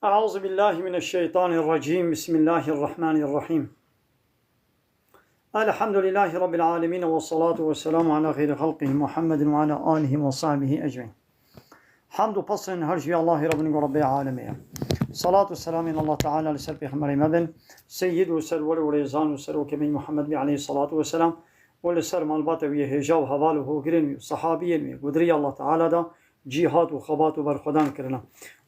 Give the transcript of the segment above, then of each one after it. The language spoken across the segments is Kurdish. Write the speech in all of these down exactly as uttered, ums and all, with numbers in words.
أعوذ بالله من الشيطان الرجيم. بسم الله الرحمن الرحيم. الحمد لله رب العالمين، والصلاة والسلام على خير خلقه محمد وعلى آله وصحبه أجمعين. Hamd û pesên her jî Allahê re bin ku Rabbê alemê ye. Salat û selamên Allah Teala li ser Pêxemberê me bin, seyyid û serwer û rêzan û serokê me Muhammed bî aleyhissalatu vesselam û li ser malbata wî yê hêja û heval û hogirên wî û sehabiyên wî ku di rêya Allah Teala de cîhad û xebat û berxwedan kirine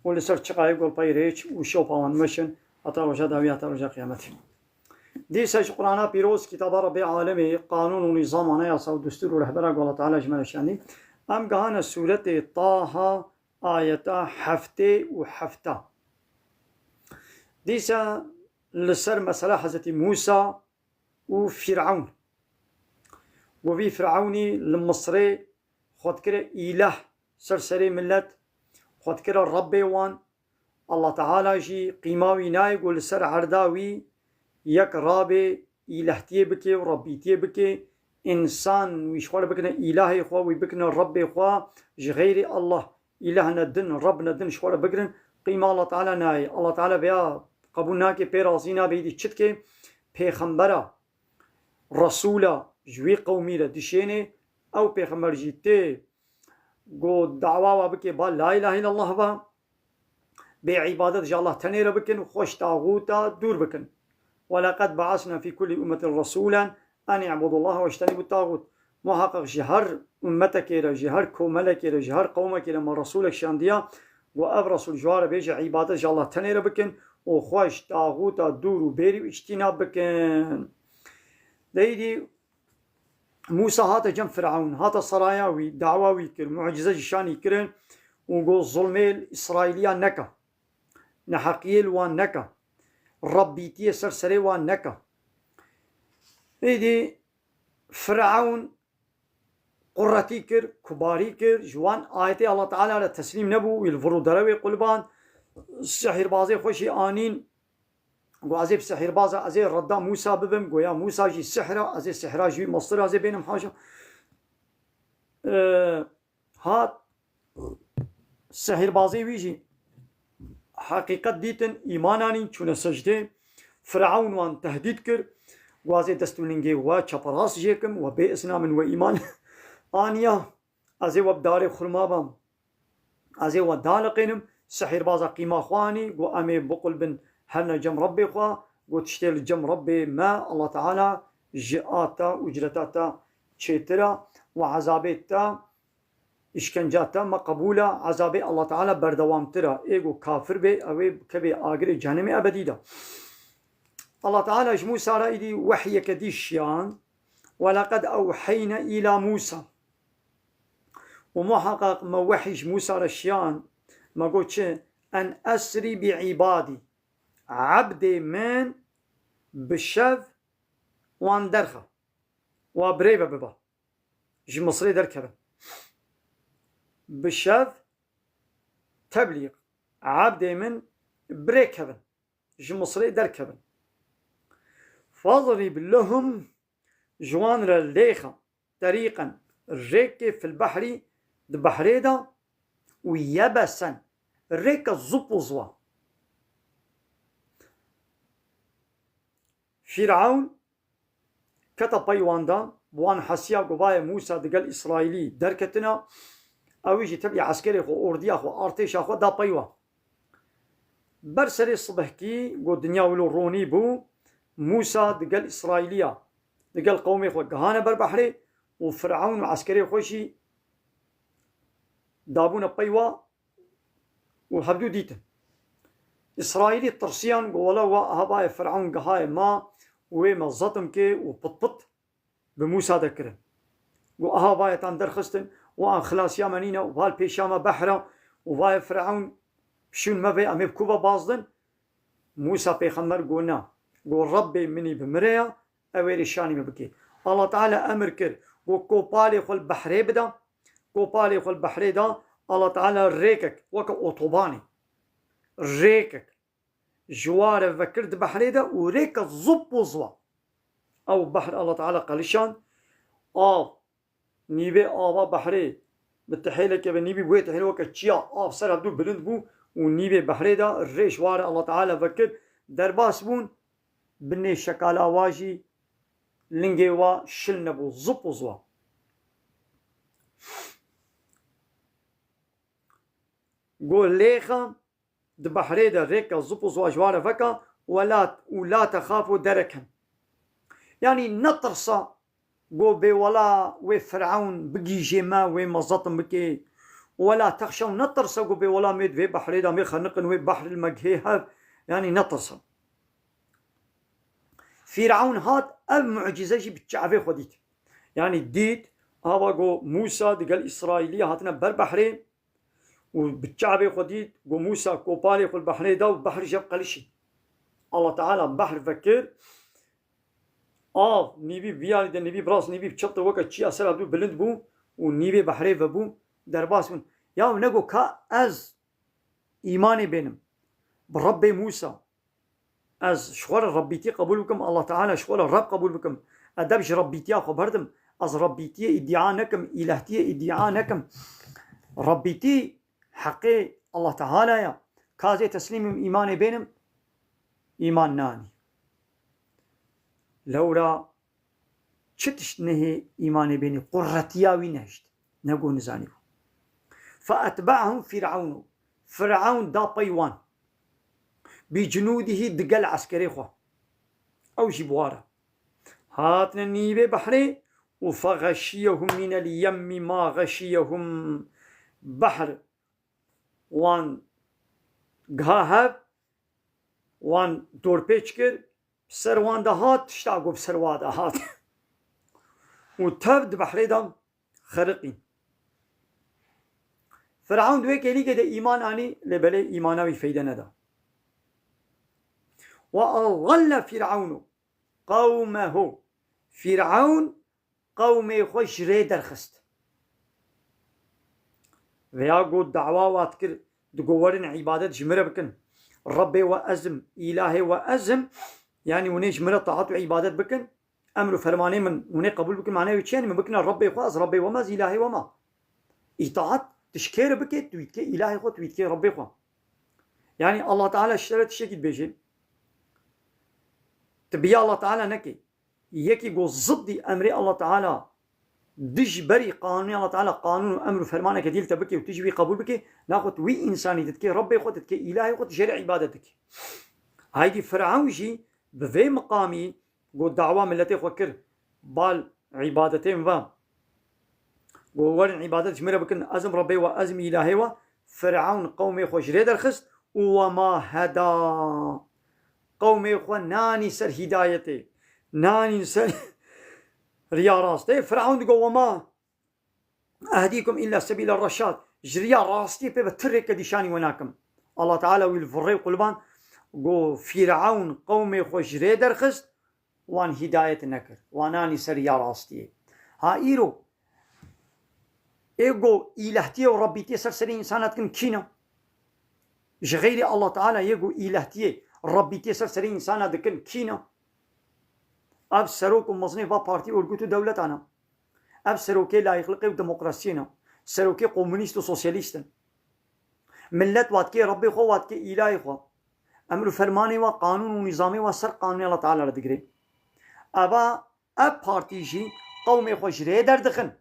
û li ser çiqayê gol pey rêç û şopa wan meşin heta roja dawî, heta roja qiyametê. Dîsa ji Qur'ana pîroz, kitaba Rabbê alemê, qanûn û nîzam, anayasa û destûr û rehbera ku Allah Teala ji me re şandî, em gihane sûretê Taha, ayeta heftê û hefta. Dîsa li ser mesela Hezretî Mûsa û Fîrewn. Ku vî Fîrewnî li Misrê xwe dikire îleh ser serê milet, xwe dikire Rebbê wan. Allah Teala jî qîma wî nayê ku li ser erda wî yek rabê îlehtiyê bike û rebbîtiyê bike, însan wî ji xwe re bikine îlahê xwe, wî bikine Rebbê xwe, ji xeyrê Allah îlehne din, Rebbne din ji xwe re bigirin, qîma Allah Teala nayê. Allah Teala vêya qebûl nake, pê razî nabe, îdî çi dike? Pêxembera, resûla ji wî qewmî re dişênê, ew pêxember jî tê ku dawa wa bike, ba la îlahe îllallah ba, bê îbadet ji Allah tenê re bikin û xwe ji taxûta dûr bikin. Weleqed be'asna fî kulli ummetin resûlen en i'budullaha wejtenîbut taxût. Muheqeq ji her ummetekê re, ji her komelekê re, ji her qewmekê re me resûlek şandiya, ku ev resûl ji wan re bêje îbadet ji Allah tenê re bikin û xwe ji taxûta dûr û bêrî û îctînab bikin. Deydî Mûsa hate cem Firewn, hate seraya wî, dawa wî kir, mucîze jî şanî kirin û got, zulmê li Îsraîliya neke, neheqiyê li wan neke, rebbîtiyê ser serê wan neke. Êdî Firewn quretî kir, kubarî kir, ji wan ayetê Allah Teala re teslîm nebû, wî li vir û derewê quliband, sihîrbazê xwe jî anîn, got, ez ê bi sihîrbaza, ez ê redda Mûsa bibim, goya Mûsa jî sihir e, ez ê sihra ji wî mestir, ez ê bênim haşa. Ee, hat, sihîrbazê wî jî heqîqet dîtin, îman anîn, çûne secdê. Firewn wan tehdît kir, got, ez ê dest û lingê we çeperast jê kim, we bê izna min we îman aniya, ez ê we bi darê xurma bam. Ez ê we daliqênim, sihîrbaza qîma xwe anî, got, em ê biqulbin herine cem Rebbê xwe, got, tiştê li cem Rebbê me, Allah Teala ji a te, ucreta te çêtir e, û ezabê te, îşkenca te me qebûl e, ezabê Allah Teala berdewamtir e. Ê got kafir bê, ew ê bikeve agirê cehennemê ebedî de. Allah Teala ji Mûsa re îdî wehyeke dî şiyan, "Weleqed ewheyne îla Mûsa." Û muheqeq me wehy ji Mûsa re şiyan, me got çi? "En esrî bi îbadî." Ebdê min bi şev wan derxe. Wa birêve biba. Ji Misrê derkevin. Bi şev teblîq. Ebdê min birê kevin. Ji Misrê derkevin. Fadrib lehum, ji wan re lêxe, terîqen, rêkê fil behrî, di behrê de, û yebesen, rêke zup û ziwa. Fîrewn kete pey wan de, bi wan hesiya ku vaye Mûsa digel Îsraîlî derketine, ew jî tevî eskerê xwe, ordiya xwe, artêşa xwe da pey wan. Ber serê sibehkî ku dinya wilo ronî bû, Mûsa digel Îsraîliya, digel qewmê xwe gihane ber behrê û Firewn û eskerê xwe jî dabûne pey wa û hevdû dîtin. Îsraîlî tirsiyan, got, "Wela wa aha vaye Firewn gihaye ma, wê me zetim kê û pit pit bi Mûsa de kirin." Got, "Aha vaye tan derxistin, wan xilasiya me nîne, val pêşiya me behra û vaye Firewn şûn me vê, em ê bi ku ve bazdin?" Mûsa pêxember got, "Na." Got, "Rebbê min î bi min re ya, ew ê rê şanî min bike." Allah Teala emir kir, got, "Kopalê xwe li behrê bide." Kopalê xwe li behrê da, Allah Teala rêkek, weke otobanê, rêkek ji wa re vekir di behrê de û rêke zup û ziwa. Ew behr Allah Teala qelişand, av, nîvê ava behrê bi tihêleke ve nîvî, wê tihêlê weke çiya av ser hevdû bilind bû û nîvê behrê de rê ji wa re Allah Teala vekir, derbas bûn, binê şekala wa jî lingê wa şil nebû, zip û ziwa. Go lêxa di behrê de rêka zip û ziwa ji wa re veka, we la, û la texafu dereken. Yanî netirsa, go bê wela wê Firewn bigihîjê me, wê me zetim bike. Wela texşew, netirsa, go bê wela mê di vê behrê de mê xeniqin, wê behr li me gihê hev. Yanî netirsa. Firewn hat, ev mucîze jî bi çavê xwe dît. Yanî dît, ava go Mûsa digel Îsraîlî hatine ber behrê, û bi çavê xwe dît, go Mûsa kopalê xwe li behrê da û behr jê qelişî. Allah Teala behr vekir, av nîvî viyarî de nîvî bi rast, nîvî bi çep de weke çiya ser hevdû bilind bû û nîvê behrê vebû, derbas bûn. Ya ne go ka ez îmanê bênim bi Rebbê Mûsa, ez ji xwe re Rebbîtî qebûl bikim, Allah Teala ji xwe re Reb qebûl bikim, edeb ji Rebbîtiya xwe berdim, ez Rebbîtiyê îdia nekim, îlehtiyê îdia nekim. Rebbîtî heqê Allah Teala ya. Ka ez ê teslîmîm, îmanê bênim, îman nanî. Lewra çi tişt nehê îmanê bênî, qurretiya wî nehişt. Ne go nizanîbû. Fe etbe'ahum Fir'ewnu. Fir'ewn da pey wan. Bi cunûdihî, digel eskerê xwe. Ew jî bi wa re. Hatine nîvê behrê û fe xeşiyehum minel yemmi ma xeşiyehum. Behr wan giha hev, wan dorpêç kir, bi ser wan de hat, tişta ku bi ser wan de hat. Û tev di behrê de xeriqîn. Firewn di wê kêlîkê de îman anî, lê belê îmana wî feyde neda. Ve adalla Firewnû qewmehu. Firewn qewmê xwe ji rê derxist. Veya got, dawa wa dikir, digot, werin îbadet ji min re bikin. Rebbê we ez im, îlahê we ez im, yanî hûn ê ji min re taat û îbadet bikin, emr û fermanê min hûn ê qebûl bikin, manê wê çi, yanî min bikine Rebbê xwe, ez Rebbê we me, ez îlahê we me. Îtaat tu ji kê re bike, tu wî dikê îlahê xwe, tu wî dikê Rebbê xwe. Yanî Allah Teala ji te re tiştekî dibêje, tu bi ya Allah Teala nekê. Yekî ku ziddî emrê Allah Teala, dijberî qanûnê Allah Teala, qanûn û emr û fermaneke dî li te bike û tu jî wî qebûl bike, naxwe tu wî însanî didikê Rebbê xwe, didikê îlahê xwe, tu jê re îbadet dikî. Haydî Firewn jî bi vê miqamî ku dawa miletê xwe kir, bal îbadetê min ve, ku werin îbadet ji min re bikin, ez im Rebbê we, ez im îlahê we, Firewn qewmê xwe ji rê derxist û we ma heda. Qewmê xwe nanî ser hîdayetê, nanîn ser riya rastê. Firewn digo, "Wema ehdîkum îlla sebîla reşad." Ji riya rastiyê pê ve ti rêke dîşanî we nakim. Allah Teala wî li virê qulban go, Firewn qewmê xwe ji rê derxist, wan hîdayet nekir, wan nanî ser riya rastiyê. Ha îro, ê go îlehtiyê û rebbîtiyê ser serê însana dikin kî ne? Ji xeyrî Allah Teala yê go îlehtiyê, rebbîtiyê ser serê însana dikin kî ne? Ev serok û mezinê va partî û örgüt û dewletan e. Ev serokê layîqliqê û demokrasiyê ne. Serokê komûnîst û sosyalîst in. Millet wa dikê Rebbê xwe, wa dikê îlahê xwe. Emr û fermanê wa, qanûn û nîzamê wa ser qanûnê Allah Teala re digire. Eva ev partî jî qewmê xwe ji rê derdixin.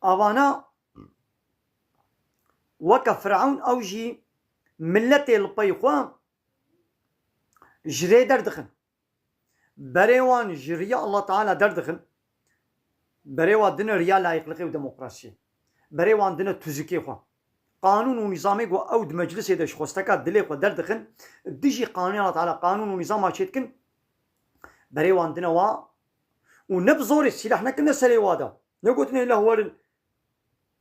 Avana weke Firewn ew jî miletê li pey xwe ji rê derdixin. Berê wan ji riya Allah Teala derdixin. Berê wan dine riya layîqliqê û demokrasiyê. Berê wan dine tuzikê xwe. Qanûn û nîzamê ku ew di meclisê de ji xwesteka dilê xwe derdixin, dijî qanûnê Allah Teala, qanûn û nîzama çêdikin, Berê wan dine wa û ne bi zorê sîlah nekirine serê wa de. Negotinê leh werin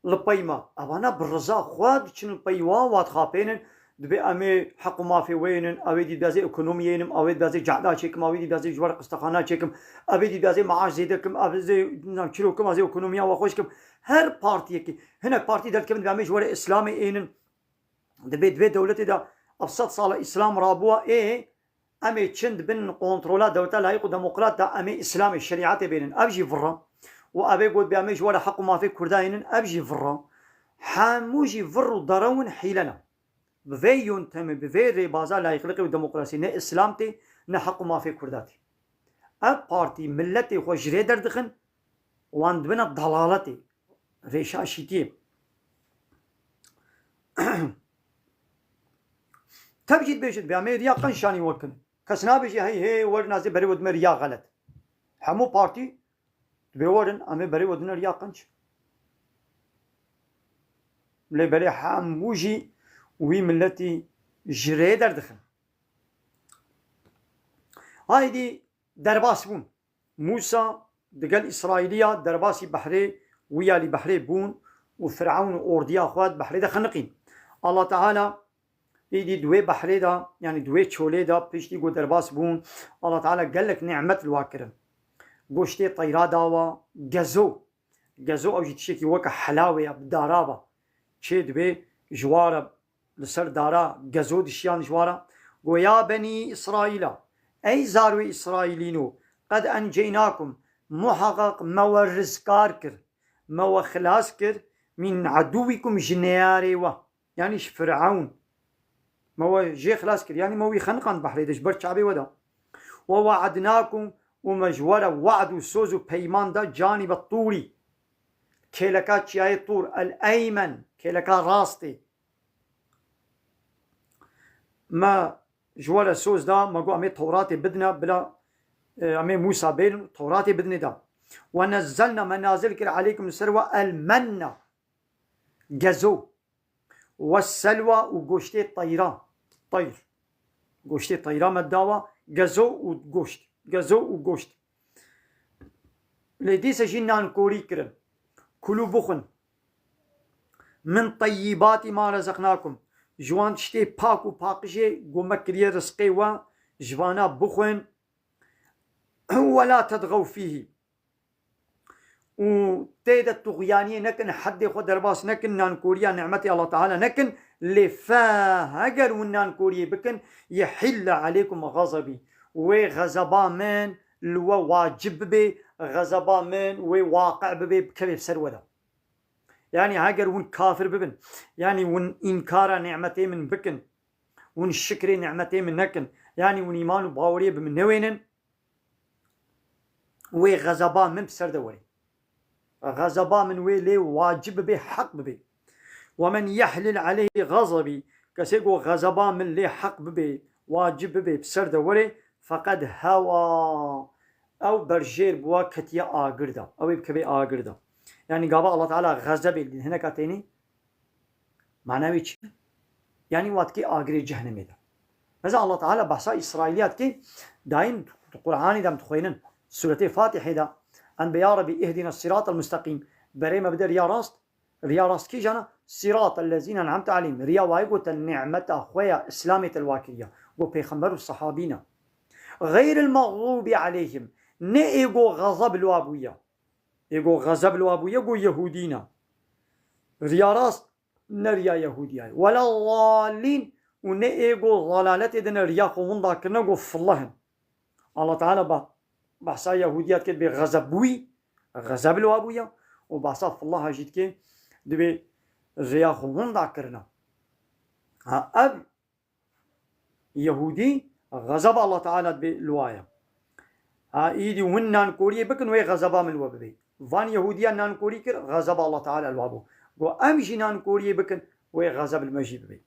li pey me. Evana bi riza xwe diçin li pey wa, wa dixapênin. Dibê em ê heq û mafê wê ênin, ew ê dî dibê ez ê ekonomiyê ênim, ew ê dibê ez ê cehda çêkim, ew ê dî dibê ez ê ji we re qistexana çêkim, ev ê dî dibê ez ê maaş zêde kim, ev ê zê, nizam çilo kim, ez ê ekonomiya we xweş kim. Her partiyekî, hinek partî derdikevin dibê em ê ji we re Îslamê ênin. Dibê di vê dewletê de ev sed sala Îslam rabûwa, ê, em ê çin di bin kontrola dewleta layîq û demokrat de em ê Îslamê, şerîetê bênin. Ev jî vir e. Û ev ê got bê em ê ji we re heq û mafê Kurda ênin, ev jî vir e. Hemû jî vir û derew in, hîle ne. Bi vê yontemê, bi vê rêbaza layîqliqê û demokrasiyê ne Îslam tê, ne heq û mafê Kurda tê. Ev partî miletê xwe ji rê derdixin, wan dibine dalaletê, rêşaşîtiyê. Tev jî dibêjin, bê em ê riya qenc şanî we kin. Kes nabêje, hey, hey, werin ez ê berê we dime riya xelet. Hemû partî dibê werin, em ê berê we dine riya qenc. Lê belê hemû jî wî miletî ji rê derdixin. Haydî derbas bûn. Mûsa digel Îsraîliya derbasî behrê, wîya lî behrê bûn û Firewn û ordiya xwe di behrê de xeniqîn. Allah Teala êdî di wê behrê de, yanî di wê çolê de, piştî ku derbas bûn, Allah Teala gelek nîmet li wa kirin. Goştê teyra dawa, gezo. Gezo ew jî tiştekî weke helawê ya, bi dara be. Çê dibê ji wa re li ser dara gezo dişiyan ji wa re. Go, ya benî Îsraîla, ey zarwê Îsraîlîno, qed enceynakum, muheqeq me we rizkar kir, me we xilas kir, min edûwîkum ji neyarê we. Yanî ji Firewn. Me we jê xilas kir. Yanî me wî xeniqand behrê de ji ber çavê we de. We we'ednakum û me ji we re we'd û soz û peyman da canîbe Tûrî. Kêleka çiyayê Tûr, el-Eymen, kêleka rastê. Me ji we re soz da, me got em ê Tewratê bidine, bila, e, em ê Mûsa bêrin, Tewratê bidinê da. We nezzelna, me nazil kir, eleykum li ser we el-menna. Gezo. Weselwa û goştê teyra. Teyr. Goştê teyra me dawa. Gezo û goşt. Gezo û goşt. Lê dîse jî nankorî kirin. Kulû bixwin. Min teyyîbatî ma rezeknakum. Ji wan tiştê pak û paqijê ku me kiriye rizqê we, ji vana bixwin. Wela tedxew fîhî. Û tê de tuxyaniyê nekin, heddê xwe derbas nekin, nankoriya nimetê Allah Teala nekin, lê fe heger hûn nankoriyê bikin, yehille aleykum xezebî. Wê xezeba min li we wacib bibe, xezeba min wê waqi bibe, bikeve ser we de. Yanî heger hûn kafir bibin, yanî hûn înkara nimetê min bikin, hûn şikrê nimetê min nekin, yanî hûn îman û baweriyê bi min newênin, wê xezeba min bi ser de were. Xezeba min wê lê wacib bibe, heq bibe. Ve men yehlil aleyhi xezebî, kesê ku xezeba min lê heq bibe, wacib bibe, bi ser de were, feqed hewa, ew berjêr bûwa, ketiye agir de. Ew ê bikeve agir de. Yanî gava Allah Teala xezebê li hineka tênî, mana wê çi? Yanî wa dikê agirê cehennemê de. Mesela Allah Teala behsa Îsraîliya dike, dayîm di Qur'anê de em dixwînin, Sûretê Fatihê de, em bê ya Rebî ihdina siratal mustaqîm, berê me bide riya rast, riya rast kîjan e? Siratal lezîne en'amte aleyhim, riya wayê ku te nimeta xwe ya Îslamê te li wa kiriye, ku pêxember û sehabî ne. Xeyril mexdûbî aleyhim, ne ê ku xezeb li wa bûye. Ê ku xezeb li wa bûye, ku Yehûdî ne. Riya rast, ne riya Yehûdiyayê. Wela zalîn û ne ê ku zalaletê de ne riya xwe winda kirine ku fillehin. Allah Teala ba-, behsa Yehûdiya dike dibê xezeb bûyî, xezeb li wa bûye û behsa filleha jî dike dibê riya xwe winda kirine. Ha, ev Yehûdî, xezeba Allah Teala dibê li wa ye. Ha, îdî hûn nankoriyê bikin, wê xezeba min li we bibe. Van Yehûdiya nankorî kir, xezeba Allah Teala li wa bû. Got, em jî nankoriyê bikin, wê xezeb li me jî bibe.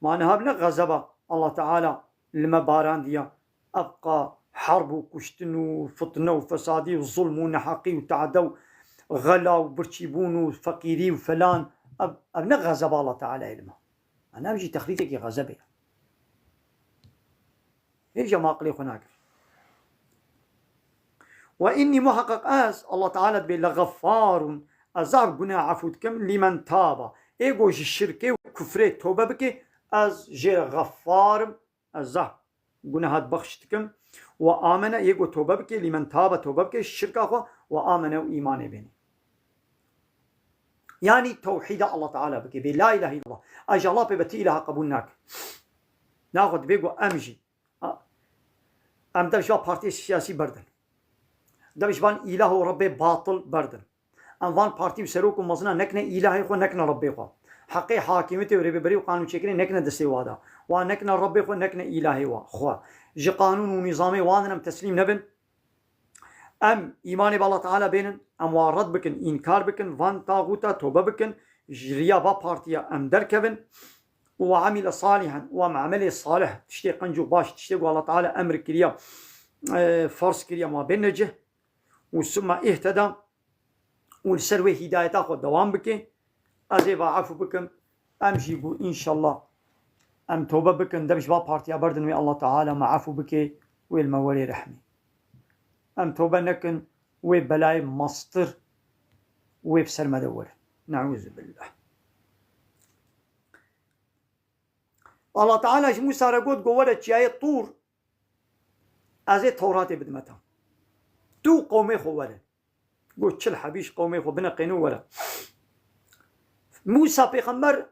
Ma niha ne xezeba Allah Teala li me barandiya. Evqa herb û kuştin û fitne û fesadî û zulm û neheqî û te'de û xela û birçîbûn û feqîrî û felan, ev, ev ne xezeba Allah Teala ye li me. Ana ev jî texlîtekî xezebê ye. Hêja me aqilê xwe nakir. Ve innî muheqeq ez, Allah Teala dibê, le xeffarun, ez zaf guneh efû dikim, lîmen taba. Ê go ji şirkê û kufrê tobe bike, ez jê re xeffar im, ez zaf gunehat bexş dikim. Ve amene, ê go tobe bike, lîmen taba tobe bike, şirka xwe, ve amene û îmanê bêne. Yanî tewhîda Allah Teala bike, bê la ilahe illallah. Ez ji Allah pê be ti ilaha qebûl nakim. Naxwe dibê go em jî, a, em dev ji va partiyê siyasî berdin. Dev ji van îlah û Rebbê batil berdin. Em van partî û serok û mezina nekine îlahê xwe, nekine Rebbê xwe. Heqê hakimiyetê û rêveberî û qanûnçêkirinê nekine destê wa de. Wa nekine Rebbê xwe, nekine îlahê wa xwe. Ji qanûn û nîzamê wan em teslîm nebin. Em îmanê bi Allah Teala bênin, em wa red bikin, înkar bikin, van taxûta tobe bikin, ji riya va partiya em derkevin. Û wa amile salihan, û em emelê salih, tiştê qenc û baş, tiştê ku Allah Teala emr kiriya, e, ferz kiriya, ma bêne cih. Û summa ihteda, û li ser wê hîdayeta xwe dewam bike. Ez ê va efû bikim. Em jî bû, înşallah, em tobe bikin, dev ji va partiya berdin wê Allah Teala me efû bike, wê li me werê rehmê. Em tobe nekin, wê belayê mestir wê bi ser me de were. Neûzubillah. Allah Teala ji Musa re got, go were çiyayê Tûr, ez ê Tewratê bidime te. Tu û qewmê xwe were. Got, çil hebî ji qewmê xwe bineqêne û were. Musa pêxember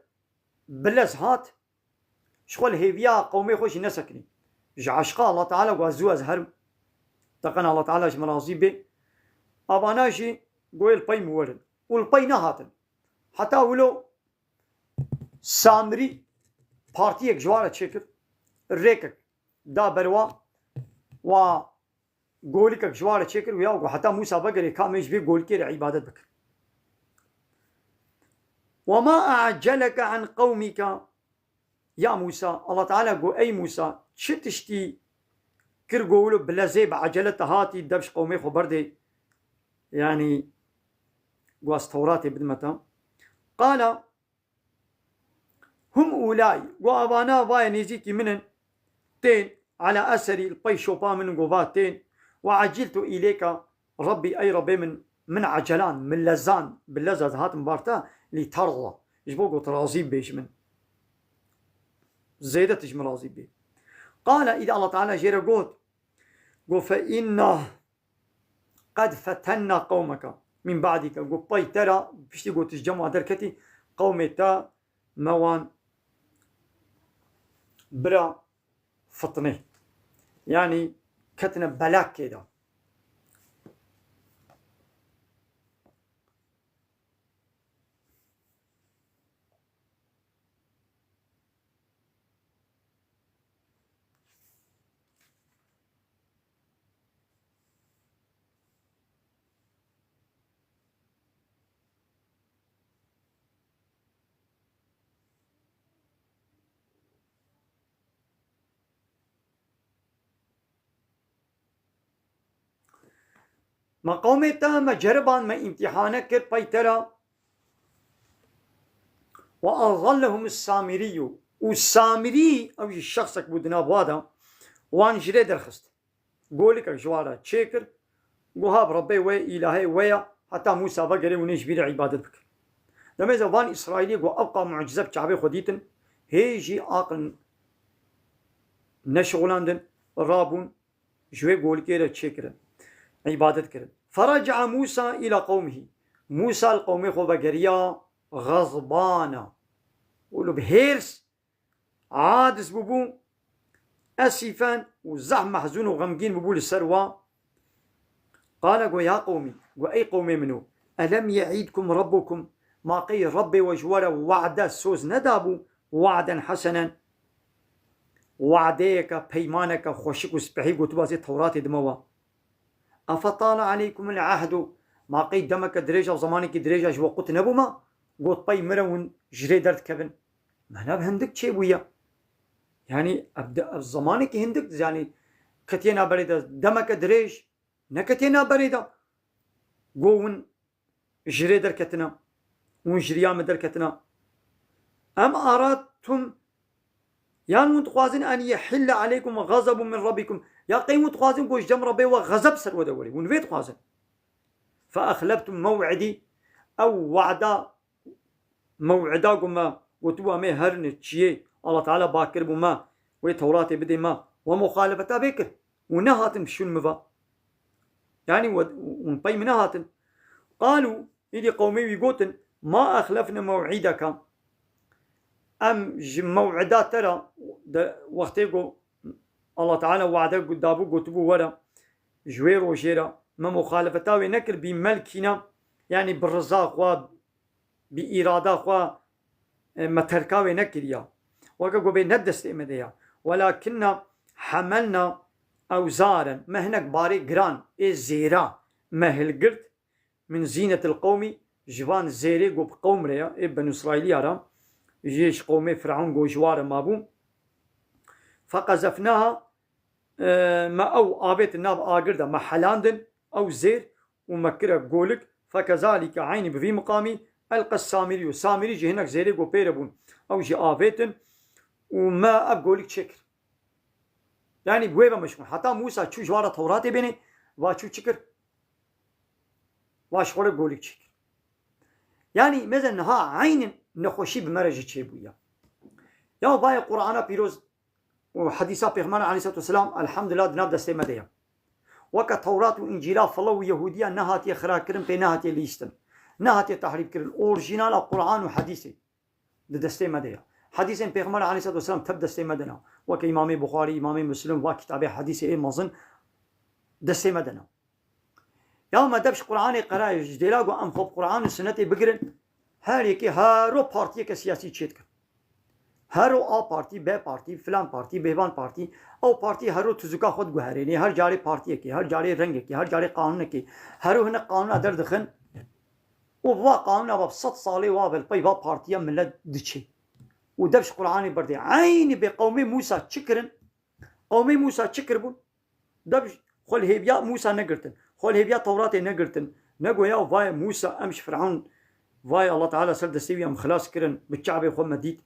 bilez hat, ji xwe li hêviya qewmê xwe jî nesekinî. Ji eşqa Allah Teala got, ez zû ez herim. Teqen Allah Teala ji min razî bê. Avana jî goyê li pey min werin. Û li pey nehatin. Heta wilo Samirî partiyek ji wan re çêkir. Rêkek da ber wa, wa golikek ji wan re çêkir û ya got, heta Musa vegerê ka em ê ji vê golikê re îbadet bikin. Ve ma e'celeke an qewmike, ya Musa, Allah Teala got, ey Musa, çi tiştî kir go wilo bilezê bi ecele te hatî dev ji qewmê xwe berdê, yanî got, ez Tewratê bidime te. Qala, hum ulay, got, avana vaye nêzîkî min in, tên, ala eserî, li pey şopa min in, got, va tên, ve eciltu îlêka, Rebbî, ey Rebbê min, min ecelan, min lezan, bi lez ez hatim bar te, lî terza, ji bo got razî bibê ji min. Zêde tu ji min razî bibê. Qala, îdî Allah Teala jê re got, got, fe inna qed fetenna qewmeke min ba'dike. Got, pey te ra, piştî got tu ji cem wan derketî, qewmê te me wan bira fitnê. Yanî ketine belakê de. Me qewmê te, me ceriban, me îmtîhane kir pey te re. Ve azallehum Samirî. Û Samirî, ew jî şexsek bû di nav wa de, wan ji rê derxist. Golikek ji wan re çêkir, got, ha bi Rebbê we, îlahê we ya, heta Musa vegerê hûn ê ji vî re îbadet bikin. Demê ze van Îsraîlî got, ew qa mucîze bi çavê xwe dîtin, hê jî aqil neşixulandin, rabûn, ji wê golikê re çêkirin, îbadet kirin. Feraca Musa îla qewmihî. Musa li qewmê xwe vegeriya xezbana. Û li bi hêrs, aciz bûbû, esîfen û zehf mehzûn û xemgîn bûbû li ser wa. Qale, got, ya qewmî, got, ey qewmê min o, elem ye'îdkum Rabbukum, ma qey Rebbê we ji we re wa'de soz nedabû, wa'den hesenen, wa'deyeke, peymaneke xweşik û spehî, gotiba zê Tewratê dime we. Efe tale aleykumul ahdu, ma qey demeke dirêj a, zemanekî dirêj a ji we qut nebûma? Got, pey min re hûn ji rê derdikevin. Mehna bi hindik çêbûye. Yanî ev de, ev zemanekî hindik, yanî ketiye naberê de, demeke dirêj neketiye naberê de. Got, hûn ji rê derketine, hûn ji riya min derketine. Em aradtum, yan hûn dixwazin en yehille aleykum xezebun min Rabbikum, Ya qey hûn dixwazin ku ji cem Rebbê we xezeb ser we de werê. Hûn vê dixwazin. Fe exleftum mew'idî, ew wa'da, mew'ida ku me gotibû em ê herin çiyê Allah Teala ba kiribû me, wê Tewratê bidê me, we muxalefeta vê kir. Û nehatin şûn min va. Yanî we, hûn pey min nehatin. Qalû, îdî qewmê wî gotin, ma exlefne mew'ideke. Em ji mew'ida te re, de, wextê ku Allah Teala wade gu-, dabû gotibû were, ji wê rojê re me muxalefeta wê nekir, bî melkîna, yanî bi riza xwe, bi îrada xwe, e, me terka wê nekiriya. Weke ku bê ne destê me de ya. Welakinna hemelna ewzaren, me hinek barê giran ê zêra me hilgirt, min zînetil qewmî, ji van zêrê ku bi qewm re ya, ê Benû Îsraîliya re, jê ji qewmê Firewn ku ji wa re mabû. Feqezefnaha, e, me ew avêtin nav agir de, me helandin ew zêr û me kire golik. Fekezalîke, eynî bi vî miqamî, elqes Samîrî û Samîrî jî hinek zêrê ku pê re bûn, ew jî avêtin û me ev golik çêkir. Yanî bi wê ve meşgûl. Heta Mûsa çû ji wa re Tewratê bênê, va çû çi kir? Va ji xwe re golik çêkir. Yanî mêze niha eynin nexweşî bi me re jî çêbûye. Ya vayê Qur'ana pîroz û hedîsa Pêxember aleyhissalatu vesselam, elhamdulillah, di nav destê me de ye. Weke Tewrat û Încîla file û Yehûdiya nehatiye xirakirin, pê nehatiye lîstin. Nehatiye tehrîf kirin. Orjînala Qur'an û hedîsê di destê me de ye. Hedîsên Pêxember aleyhissalatu vesselam tev destê me de ne. Weke Îmamê Buxarî, Îmamê Muslim, va kitabê hedîsê ê mezin destê me de ne. Ya me dev ji Qur'anê qerayê, ji dêla ku em xwe bi Qur'an û Sunnetê bigirin, her yekê hero partiyeke siyasî çêdikin. Hero A partî, B partî, filan partî, bêvan partî, ew partî hero tuzuka xwe diguherênê, her carê partiyekê, her carê rengekê, her carê qanûnekê, hero hinek qanûna derdixin û va qanûna va sed salê wa ve li pey va partiya millet diçe. Û dev ji Qur'anê berdê. Eynî bê qewmê Mûsa çi kirin? Qewmê Mûsa çi kiribûn? Dev xwe li hêviya Mûsa negirtin. Xwe li hêviya Tewratê negirtin. Negoya vay Mûsa em ji Firewn, vay Allah Teala ser destê wî em xilas kirin, bi çavê xwe me dît.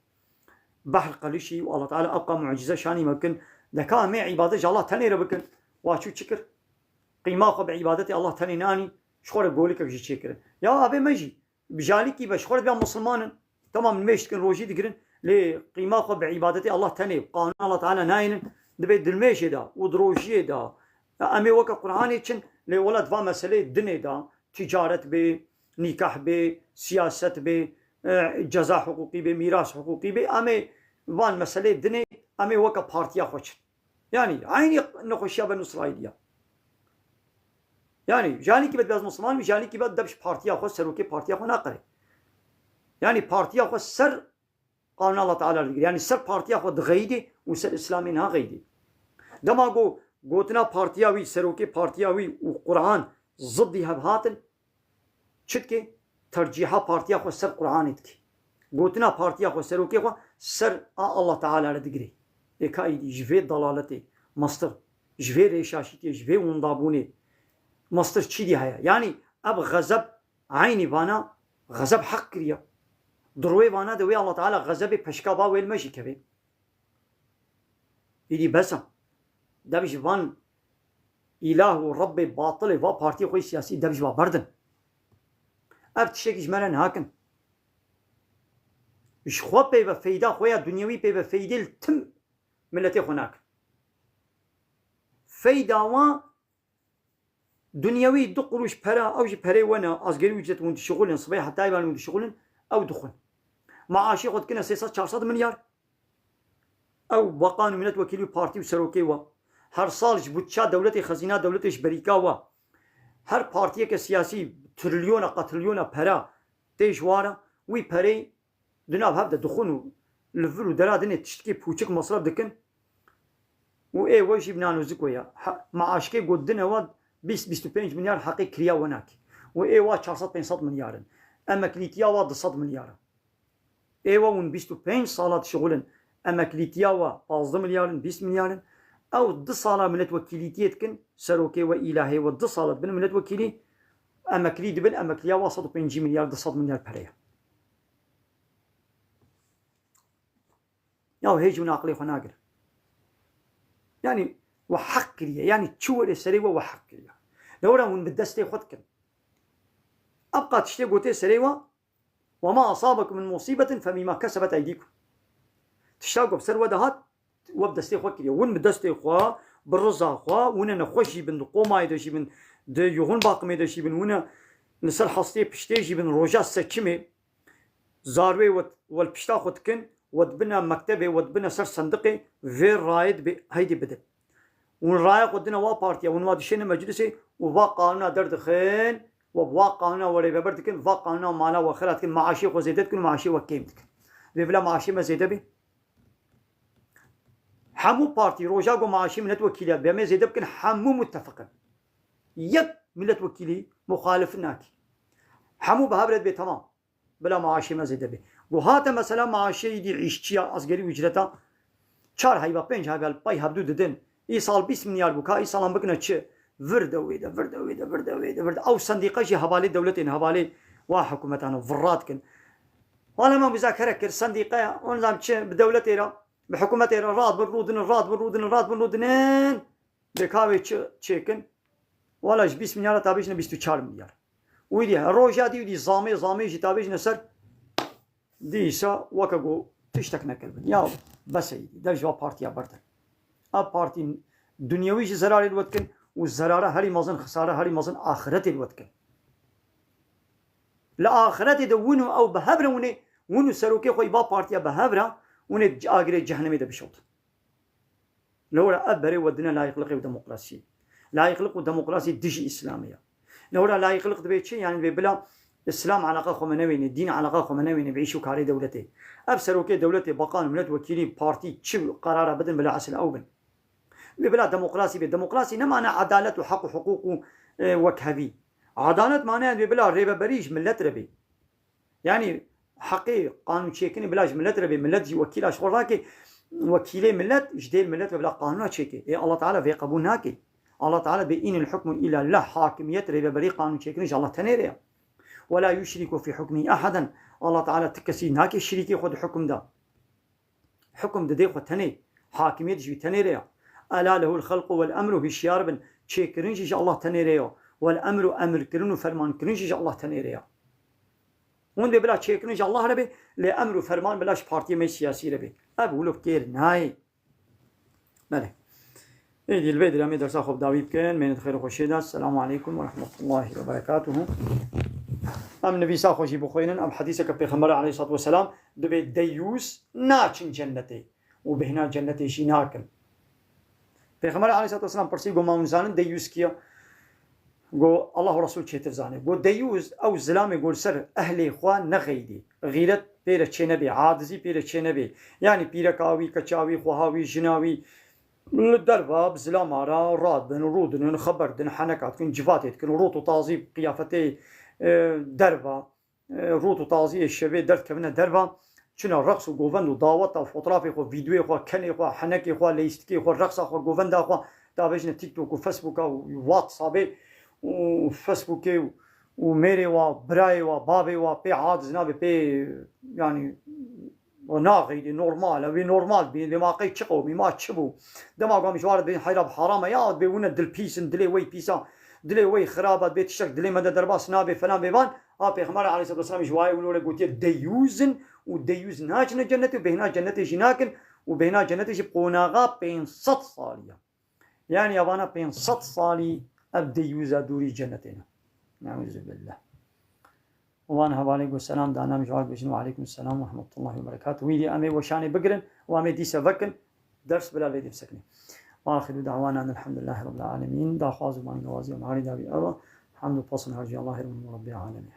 Behr qelişî û Allah Teala ewqa mucîze şanî me kin. Deka em ê îbadet ji Allah tenê re bikin. Wa çû çi kir? Qîma xwe bi îbadetê Allah tenê nanî, ji xwe re golikek jî çêkirin. Ya avê me jî, bi jalîkî be, ji xwe re dibe misilman in. Tamam, nimêj dikin, rojî digirin, lê qîma xwe bi îbadetê Allah tenê, qanûna Allah Teala nayênin, dibê di nimêjê de û di rojiyê de. Ya em ê weke Qur'anê çin, lê wela di va meseleyê dinê de, ticaret bê, nîkah bê, siyaset bê, e, ceza hiqûqî bê, mîras hiqûqî bê, em ê van meseleyê dinê, em ê weke partiya xwe çin. Yanî eynî nexweşiya Benû Îsraîlî ya. Yanî jalîkî be dibez Musliman bî, jalîkî be deb ji partiya xwe, serokê partiya xwe naqere. Yanî partiya xwe ser qanûna Allah Teala digire. Yanî ser partiya xwe dixeyidê û ser Îslamê niha xeyidê. Dema ku gotina partiya wî, serokê partiya wî û Qur'an ziddî hev hatin, çi dike? Tercîha partiya xwe ser Qur'anê dike. Gotina partiya xwe, serokê xwe ser a Allah Teala re digire. Ê ka îdî ji vê dalaletê mestir, ji vê rêşaşîtiyê, ji vê windabûnê mestir çî dî heye? Yanî ev xezeb eynî vana xezeb heq kiriye. Di rûyê vana de wê Allah Teala xezebê peşka va wê li me jî keve. Îdî bes e. Dev ji van îlah û rebbê batilê va partiyê xwe yê siyasî dev ji va berdin. Ev tiştekî ji me re niha kin. Ji xwe pê ve feyda xwe ya dunyewî pê ve feydê li tim miletê xwe nakin. Feyda wan Dunyewî du qurûş pera, ew jî perê we ne, asgerî ücret hûn dişixulin, sibê hetayê ban hûn dişixulin, ew dixwin. Maaşê xwe dikine sê sed çar sed milyar. Ew bakan û miletwekîlî û partî û serokê we. Her sal ji budça dewletê, xezîna dewletê ji berîka we. Her partiyeke siyasî trilyona, qatrilyona pera tê ji wara, wî perê di nav hev de dixwin û li vir û dera dinê tiştikê pûçik mesref dikin û ê we jî bi nan û zik we ya. He-, maaşkê got dine we bîst, bîst û pênc milyar heqê kiriya we nake. Û ê we çar sed pênc sed milyar in. Emeklîtiya we du sed milyar e. Ê we hûn bîst û pênc sala dişixulin. Emeklîtiya we pazdeh milyar in, bîst milyar in. Ew du sala miletwekîlîtiyê dikin, serokê we îlahê we du sala dibin miletwekîlî, emeklî dibin, emekliya we sed û pêncî milyar, du sed milyar pere ye. Ya hêj hûn aqilê xwe nagirin. Yanî We heq kiriye. Yanî çi were serê we, we heq kiriye. Lewra hûn bi destê xwe dikin. Ebqa tiştê gotê serê we, "Ve ma asabekum min musîbetin fe bîma kesebet eydîkum." Tişta ku bi ser we de hat, we bi destê xwe kiriye. Hûn bi destê xwe, bi riza xwe, hûn e nexweş jî bin, di qomayê de jî bin, di yoxûn bakimê de jî bin, hûn e li ser hastiyê piştê jî bin, roja seçimê, zarwê we, we li pişta xwe dikin, we dibine mektebê, we dibine ser sendiqê, vê rayê dibê, heydî bidin. Hûn raya xwe dine wa partiya, hûn wa dişêne meclisê û va qanûna derdixin, we bi wa qanûna we rêveber dikin, va qanûna mala we xira dikin, maaşê xwe zêde dikin û maaşê we kêm dikin. Vê bila maaşê me zêde bê. Hemû partî roja ku maaşê milletvekîliya bê em ê zêde bikin, hemû muttefiq in. Yek milletvekîlî muxalif nakî. Hemû bi hev re dibê temam. Bila maaşê me zêde bê. Ku hate mesela maaşê îdî îşçiya asgerî ucreta çar heyva, pênc heyva li pey hevdû didin. Îsal bîst milyar bû, ka îsalan bikine çi? Vir de wê de, vir de wê de, vir de wê de, vir de. Ew sendîqe jî hevalê dewletê ne, hevalê wa hikûmetan e, virra dikin. Hala me muzakere kir, sendîqe, ondan çi, bi dewletê re, bi hikûmetê re, radibin, rûdinin, radibin, rûdinin, radibin, rûdinin. Bê ka wê çi çêkin? Wala ji bîst milyar re ta bêjine bîst û çar milyar. Wî dî roja dî wî dî zamê, zamê jî ta bêjine ser. Dîsa weke ku tiştek nekiribin. Ya bes e, dev ji va partiya berdin. Ev partî dinyewî jî zerarê li we dikin û zerara herî mezin, xisara herî mezin axiretê li we dikin. Li axiretê de win û ew bi hev re winê, win û serokê xwe yî va partiya bi hev re winê agirê cehennemê de bişewtin. Lewra ev berê we dine layîqliqê û demokrasiyê. Layîqliq û demokrasî dijî Îslamê ye. Lewra layîqliq dibê çi? Yanî dibê bila Îslam eleqa xwe me newênê, dîn eleqa xwe me newênê bi îş û karê dewletê. Ev serokê dewletê, bakan, miletwekîlî, partî çi qerara bidin bila esil ew bin. Dibê bila demokrasî bê. Demokrasî ne mane edalet û heq û hiqûq û, e, wekhevî. Edalet mane dibê bila rêveberî ji milet re bê. Yanî heqê qanûnçêkirinê bila ji milet re bê, milet jî wekîla ji xwe rake, wekîlê milet ji dêl milet ve bila qanûna çêke. Ê Allah Teala vê qebûl nake. Allah Teala bê, "Înil hukmu îla lillah", hakimiyet, rêveberî, qanûnçêkirin ji Allah tenê re ye. "Ve la yuşriku fî hukmî ehaden." Allah Teala ti kesî nake şirîkê xwe di hukum de. Hukum didê xwe tenê, hakimiyet ji wî tenê re ya. "Ela lehul xelqu wel emru", hişyar bin, çêkirin jî ji Allah tenê re ya. "Wel emru", emirkirin û fermankirin jî ji Allah tenê re ya. Hûn dê bila çêkirin ji Allah re bê, lê emr û ferman bila ji partiyê me siyasî re bê. Ev wilo kêr nayê. Belê. Êdî li vê dirê em ê dersa xwe bi dawî bikin. Mêne di xêr û xweşiyê de. Selamu aleykum ve rahmetullahi ve berekatuhu. Em nivîsa xwe jî bixwînin. Em hedîseke Pêxember aleyhissalatu vesselam dibê deyûs naçin cennetê û bêhna cennetê jî nakin. Pêxember aleyhissalatu vesselam pirsî, got, "Ma hûn zanin deyûs kî ye?" Got, "Allah û Resul çêtir zane." Got, "Deyûs ew zilamê ku li ser ehlê xwe nexeydî. Xîret pê re çênebê, acizî pê re çênebê." Yanî pîreka wî, keça wî, xweha wî, jina wî li derva bi zilama re radibin, rûdinin, xeber din, heneka dikin, civatê dikin, rût û tazî qiyafetê, e, derva, e, rût û taziyê şevê derdikevine derva, çine reqs û govend û daweta û fotrafê xwe, vîdyoyê xwe, kenê xwe, henekê xwe, leyîstikê xwe, reqsa xwe, govenda xwe, davêjine TikTok û Facebooka û WhatsAppê û Facebookê û, û mêrê wa, birayê wa, bavê wa pê aciz nabe, pê, yanî, o naxeyde normal e, wê normal bî, lê ma qey çi qewmî, ma çi bû? Dema ku em ji wan re dibên heyra bi haram e, ya dibê wine dilpîs in, dilê wey pîs a, dilê wey xirab e, dibê tiştek dilê me de derbas nabe, falan bêvan. A Pêxember aleyhissalatu vesselam ji wayê wilo re gotiye, "Deyûz in û deyûz naçine cennetê û bêhna cennetê jî nakin û bêhna cennetê jî bi qonaxa pênc sed salî ye." Yanî ya vana pênc sed salî ev deyûza dûrî cennetê ne. Neûzubillah. Wan hevalê got selam dana, em ji wan bêjin, "Ve aleykum selam ve rahmetullahi ve berekatuh." Wî dî em ê weşanê bigirin û em ê dîse vekin, ders bila lê dê bisekine. Ve axiru da'wana elhamdulillahi rabbil alemin. Daxwaz û bangewazî û marî davî ev e. Hamd û pasn harcî Allahê Rabbil alemin.